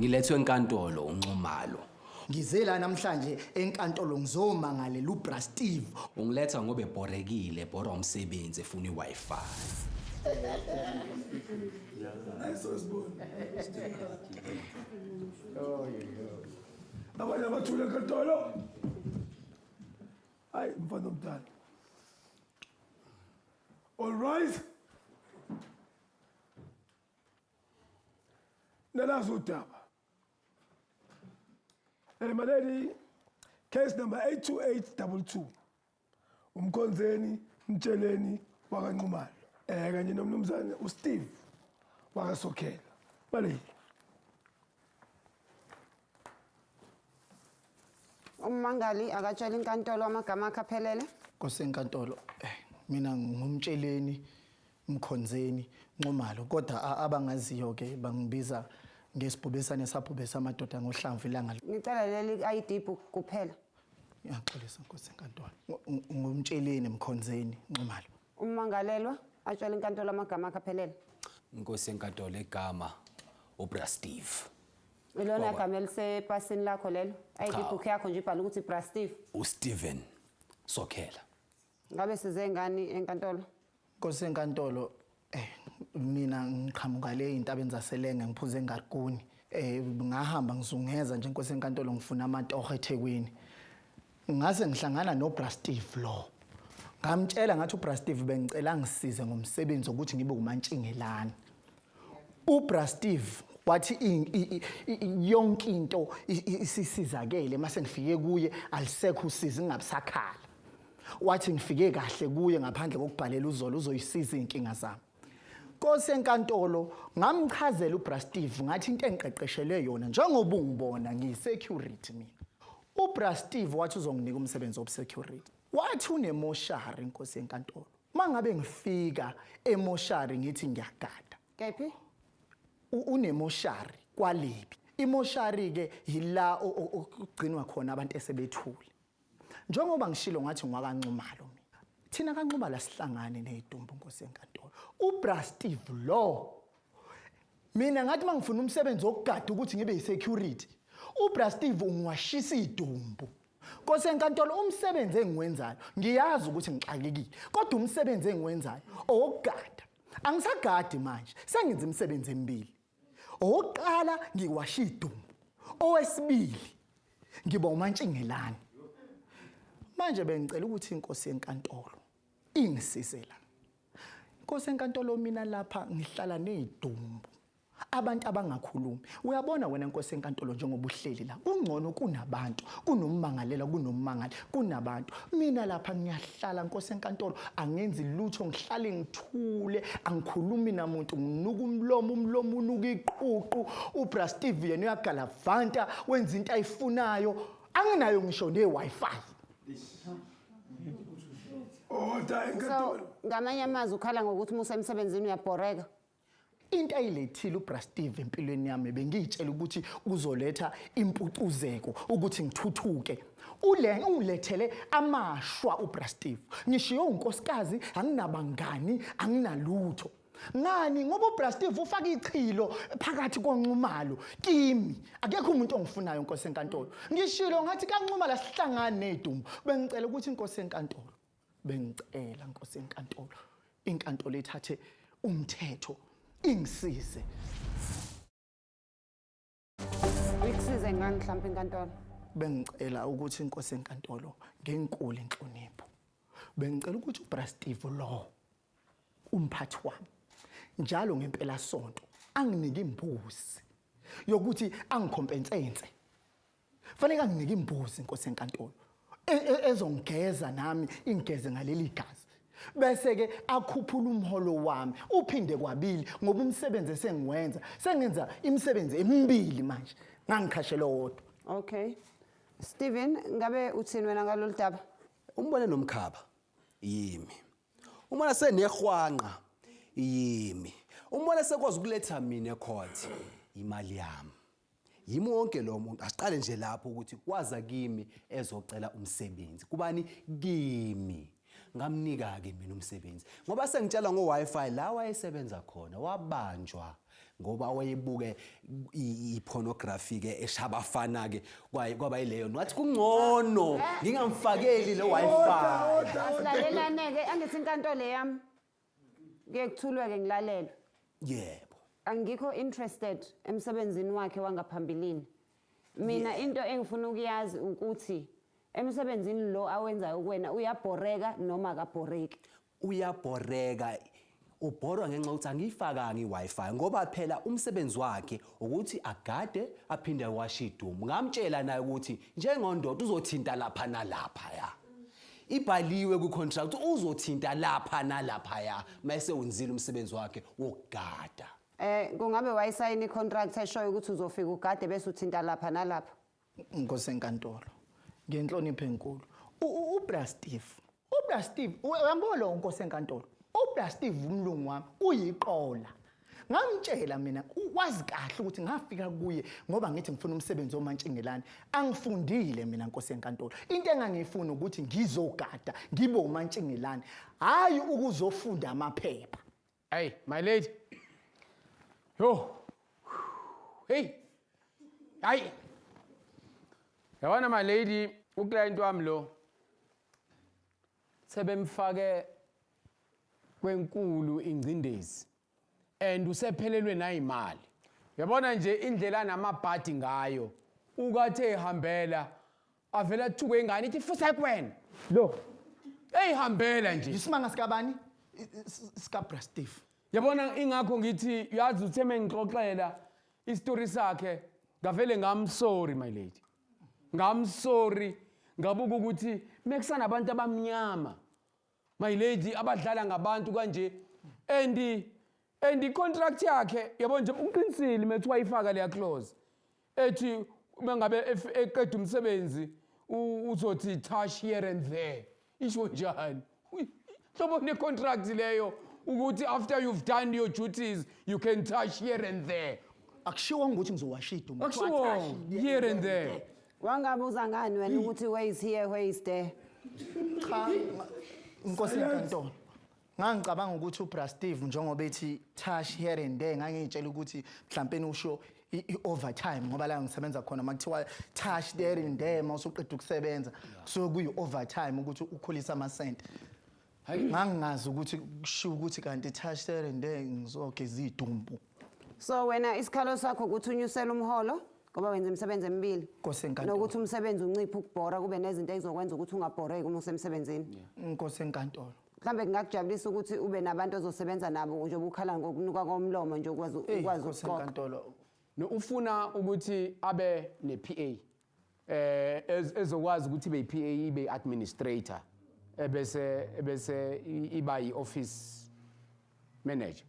Ngilethwe enkantolo uNxumalo. Ngize la namhlanje enkantolo ngizomangalela uBra Steve. Ungiletha ngoba ebhorekile, ebhora umsebenzi efuna iWi-Fi. Abanye abathule enkantolo. Hayi mfana omdala. All right. Nalazi udaba. Eh my lady, case number 82822. Umkhonzeni Mtsheleni wakaNxumalo. Eh kanye nomnumzane uSteve wakaSokhela. Malady. Ummangali akatshela inkantolo amagama akhe aphelele. Nkosi enkantolo, eh, mina ngumtsheleni Mkhonzeni Nxumalo kodwa abangaziyo ke bangibiza ngesibhubesane sabhubesa amadoda ngohlamvu ilanga. Ngicela leli ID book kuphela. Ngiyaxolisa Nkosi enkantolo. Ngumtsheleni Mkhonzeni Nxumalo. Ummangalelwa atshela inkantolo amagama akhe aphelele. Inkosi enkantolo igama uBra Steve. Ilona gama elisepasini lakho lelo. ID book yakho nje ibhala ukuthi Bra Steve. uSteven Sokhela. Ngabe size ngani enkantolo? Nkosi enkantolo eh mina ngiqhamuka le intabeni zaselenge ngiphuze engarikuni eh ngahamba ngizungeza nje inkosi enkantolo ngifuna amatoho eThekwini ngase ngihlangana noBra Steve lo ngamtshela ngathi uBra Steve bengicela ngisize ngomsebenzi ukuthi ngibe umantshingelani uBra Steve wathi yonke into isisizakele mase ngifike kuye alisekho usizi ngingabisakhala wathi ngifike kahle kuye ngaphandle kokubhalela uzolo uzoyisiza izinkinga zami Nkosi enkantolo ngamchazela uBra Steve ngathi into engiqeqeshelwe yona njengoba ungibona ngiyisecurity mina uBra Steve wathi uzonginika umsebenzi wobusecurity wathi unemoshari inkosi enkantolo mangabe ngifika emoshari ngithi ngiyagada Kephi? Unemoshari kwalibi imoshari ke yila okugcinwa khona abantu esebethule njengoba ngishilo ngathi ngwakanxumalo mina thina kanxumalo asihlangane nezidumbu nkosi yenkantolo uBra Steve lo mina ngathi mangifuna umsebenzi wokugada ukuthi ngibe yisecurity uBra Steve ungiwashisa idumbu Nkosi enkantolo umsebenzi engiwenzayo ngiyazi ukuthi ngixakekile kodwa umsebenzi engiwenzayo owokugada angisagadi manje sengenza imisebenzi emibili owokuqala ngiwasha idumbu owesibili ngiba umantshingelani manje bengicela ukuthi inkosi yenkantolo ingisize la inkosi yenkantolo mina lapha ngihlala nezidumbu abantu abangakhulumi uyabona wena nkosi enkantolo njengoba uhleli la kungcono kunabantu kunommangalela kunommangali kunabantu mina lapha ngiyahlala nkosi enkantolo angenzi lutho ngihlale ngithule angikhulumi namuntu nginuka umlomo umlomo unuka iququ ubra Steve yena uyagalavanta wenza into ayifunayo anginayo ngisho ne-Wi-Fi Order enkantolo. So ngamanye amazwi ukhala ngokuthi uma usemsebenzini uyabhoreka. Into ayilethile uBra Steve empilweni yami bengiyitshela ukuthi uzoletha impucuzeko ukuthi ngithuthuke. Ule ungilethele amashwa uBra Steve. Ngishiye unkosikazi anginabangani anginalutho. Ngani ngoba uBra Steve ufaka ichilo phakathi konxumalo kimi. Akekho umuntu ongifunayo inkosi enkantolo. Ngishilo ngathi kanxumalo asihlangane nezidumbu. Bengicela ukuthi inkosi enkantolo Bengicela Nkosi yenkantolo, inkantolo ithathe umthetho ingisize. Ikusize ngani mhlawumbe inkantolo? Bengicela ukuthi inkosi yenkantolo ngenkulu inhlonipho. Bengicela ukuthi uBra Steve lo umphathi wami njalo ngempela sonto anginike imbuzi yokuthi angikhompensense Fanele anginike imbuzi inkosi enkantolo e, e, ezongigeza nami ingigeze ngaleli gazi bese ke akhuphula umholo wami uphinde kwabili ngoba umsebenzi esengiwenza sengenza imisebenzi emibili manje ngangikhashela wodwa Okay. Steven, ngabe uthini wena ngalolu daba? Umbone nomkhaba yimi. Umbona senehwanqa yimi. Umbona sekwazi ukuletha mina ecourt imali yami. Yimi wonke lo muntu asiqale nje lapho ukuthi waza kimi ezocela umsebenzi kubani kimi ngamnika ke mina umsebenzi ngoba sengitshela ngo Wi-Fi la wayesebenza khona wabanjwa Ngoba wayebuke i-pornography ke eshabafana ke kwaba yileyo ngathi kungcono ngingamfakeli le Wi-Fi. Asilalelane-ke, angithi inkantolo yami. Kuye kuthulwe-ke ngilalelwe. Yebo. Angikho interested emsebenzini wakhe wangaphambilini. Mina into engifuna ukuyazi ukuthi emsebenzini lo awenzayo kuwena uyabhoreka noma akabhoreki. Uyabhoreka, ubhorwa ngenxa yokuthi angiyifakanga i-Wi-Fi, ngoba phela umsebenzi wakhe ukuthi agade aphinde awashe idumu. Ngamtshela naye ukuthi njengondoda uzothinta lapha nalapha ya. Ibhaliwe kwi-contract uzothinta lapha nalapha ya mase wenzile umsebenzi wakhe wokugada. Kungabe wayisayina i-contract eshoyo ukuthi uzofika ugade bese uthinta lapha nalapha? Nkosi enkantolo, ngenhlonipho enkulu, uBra Steve, uBra Steve, uyambona lo Nkosi enkantolo, uBra Steve umlungu wami uyiqola. Ngamtshela mina, wazi kahle ukuthi ngafika kuye ngoba ngithi ngifuna umsebenzi omantshingelane. Angifundile mina Nkosi enkantolo. Into engangiyifuna ukuthi ngizogada ngibe umantshingelane, hayi ukuzofunda amaphepha. Hey, my lady. Yo. Hey. Hayi. Yabona my lady, uclient wami lo sebemfake kwenkulu ingcindezi and usephelelwe nayimali. Yabona nje indlela namabhadi ngayo, ukathe ehambela avela athuke ingane ithi fusa kuwena. Lo. Eyihambela nje. Isimanga sikabani? Sika Bra Steve. Yabona ingakho ngithi uyazi uthe mengixoxela isitori sakhe ngavele ngamsorry my lady. Ngamsorry ngabuka ukuthi mekusana abantu abamnyama my lady abadlala ngabantu kanje and i-contract yakhe yabo nje uqinisile methi wayifaka leya clause ethi mangabe eqeda umsebenzi uzothi touch here and there. Isho njani? Hlobo ne-contract leyo ukuthi after you've done your duties you can touch here and there. Akushiwo ukuthi ngizowasha idumo. Akushiwo here and there. Wangabuza ngani wena ukuthi where is here, where is there? Cha, Nkosi enkantolo. Ngangicabanga ukuthi uBra Steve njengoba ethi touch here and there, ngangiyitshela ukuthi mhlawumbe usho i-overtime, ngoba la ngisebenza khona makuthiwa touch there and there mawusuqeda ukusebenza kusuke kuyi overtime ukuthi ukhulisa amasenti. Ngangingazi ukuthi kushiwo ukuthi kanti touch there and there ngizogeza idumbu. So wena isikhalo sakho ukuthi unyusele umholo ngoba wenza imisebenzi emibili. Nkosi enkantolo. Nokuthi umsebenzi unciphe ukubhora, kube nezinto ezizokwenza ukuthi ungabhoreki uma usemsebenzini. Nkosi enkantolo. Mhlambe kungakujabulisa ukuthi ube nabantu ozosebenza nabo njengoba ukhala ngokunuka komlomo nje ukwazi Eyi, ukwazi Nkosi ukuxoxa. enkantolo. No, ufuna ukuthi abe ne-PA ezokwazi ukuthi ibe i-PA, ibe administrator, ebese iba i-office manager.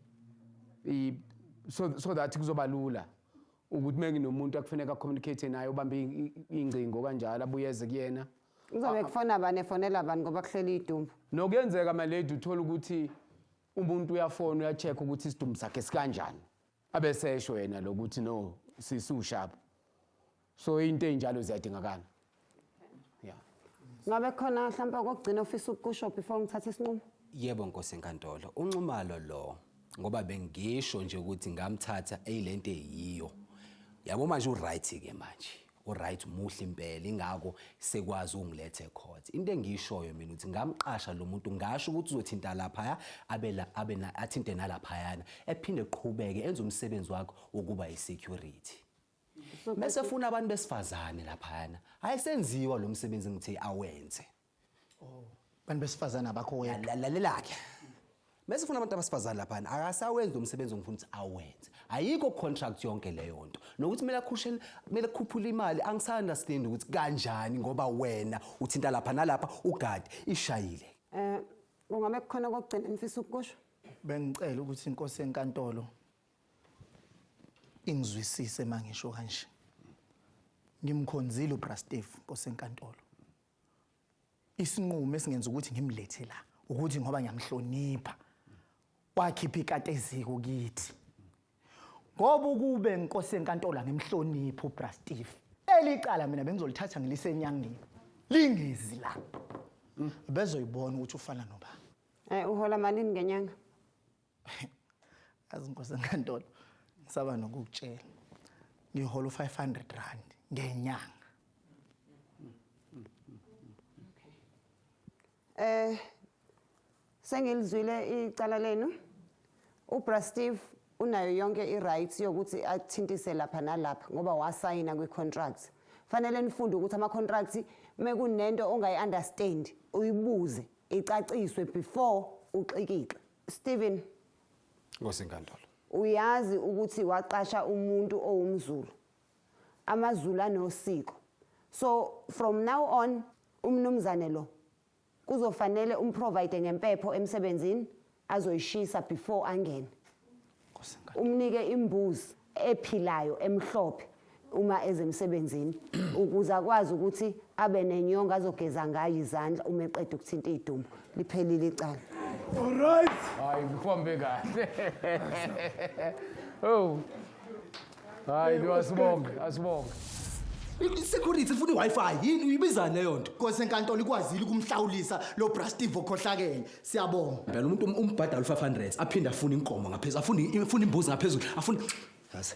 So that kuzoba lula ukuthi menginomuntu akufuneka communicate naye, ubambe ingcingo kanjalo abuyeze kuyena. Kuzobe kufona bani, efonela bani ngoba kuhleli idumbu? Nokuyenzeka my lady uthola ukuthi umuntu uyafona uyacheck ukuthi isidumbu sakhe sikanjani, abesesho yena lokuthi no sisushap. So into enjalo ziyadingakala. Yeah. Ngabe khona mhlawumbe okugcina ofisa ukusho before ngithathe isinqumo? Yebo Nkosi enkantolo, unxumalo lo ngoba bengisho nje ukuthi ngamthatha eyilento eyiyo. Yabo manje uright ke manje. Uright, muhle impela, ingakho sekwazi ungilethe court. Into engishoyo mina ukuthi ngamqasha lo muntu, ngasho ukuthi uzothinta lapha abe la, abe na, athinte nalaphayana, ephinde eqhubeke enze umsebenzi wakhe wokuba yi-security. Bese funa abantu besifazane laphayana. Ayisenziwa lo msebenzi ngithe awenze. Oh, abantu besifazane abakho wedwa. Lalela ke. Bese funa abantu abasifazane laphana, akasawenzi umsebenzi ongifuna ukuthi awenze. Ayikho contract yonke leyo nto. Nokuthi kumele akhushe, kumele kukhuphule imali, angisa-understand ukuthi kanjani ngoba wena uthinta lapha nalapha ugade ishayile. Kungabe kukhona okugcina nifisa ukusho? Bengicela ukuthi inkosi enkantolo ingizwisise mangisho kanje. Ngimkhonzile uBra Steve inkosi enkantolo. Isinqumo esingenza ukuthi ngimlethe la ukuthi ngoba ngiyamhlonipha, wakhipha ikati eziko kithi. Ngoba ukube inkosi enkantolo angimhloniphi uBra Steve, elicala mina bengizolithatha ngilise enyangeni, lingezi la. Bezoyibona ukuthi ufana nobani. Uhola malini ngenyanga? Azi inkosi enkantolo, Ngisaba nokukutshela. Ngihola u500 rand ngenyanga. Eh sengilizwile icala lenu. UBra Steve unayo yonke i-right yokuthi athintise lapha nalapha ngoba wasayina kwi-contract. Fanele nifunde ukuthi ama-contract mekunento ongayi-understand uyibuze icaciswe before uxikixe. Steven Nkosi enkantolo. Uyazi ukuthi waqasha umuntu owumZulu. AmaZulu anosiko. So from now on umnumzane lo kuzofanele umprovide ngempepho emsebenzini azoyishisa before angene. Umnike imbuzi ephilayo emhlophe uma ezemsebenzini ukuze akwazi ukuthi abe nenyongo azogeza ngayo izandla uma eqeda ukuthinta idumbu liphelile icala. All right. Hayi kuhambe kahle. Oh. Hayi lo asibonge, asibonge. I-security ifuna i-Wi-Fi yini uyibizani leyo nto? Nkosi enkantolo ikwazile ukumhlawulisa lo Bra Steve okhohlakele. Siyabonga. Phela umuntu umbhadala u-500 aphinde afune inkomo ngaphezulu, afune imbuzi ngaphezulu, afune yazi.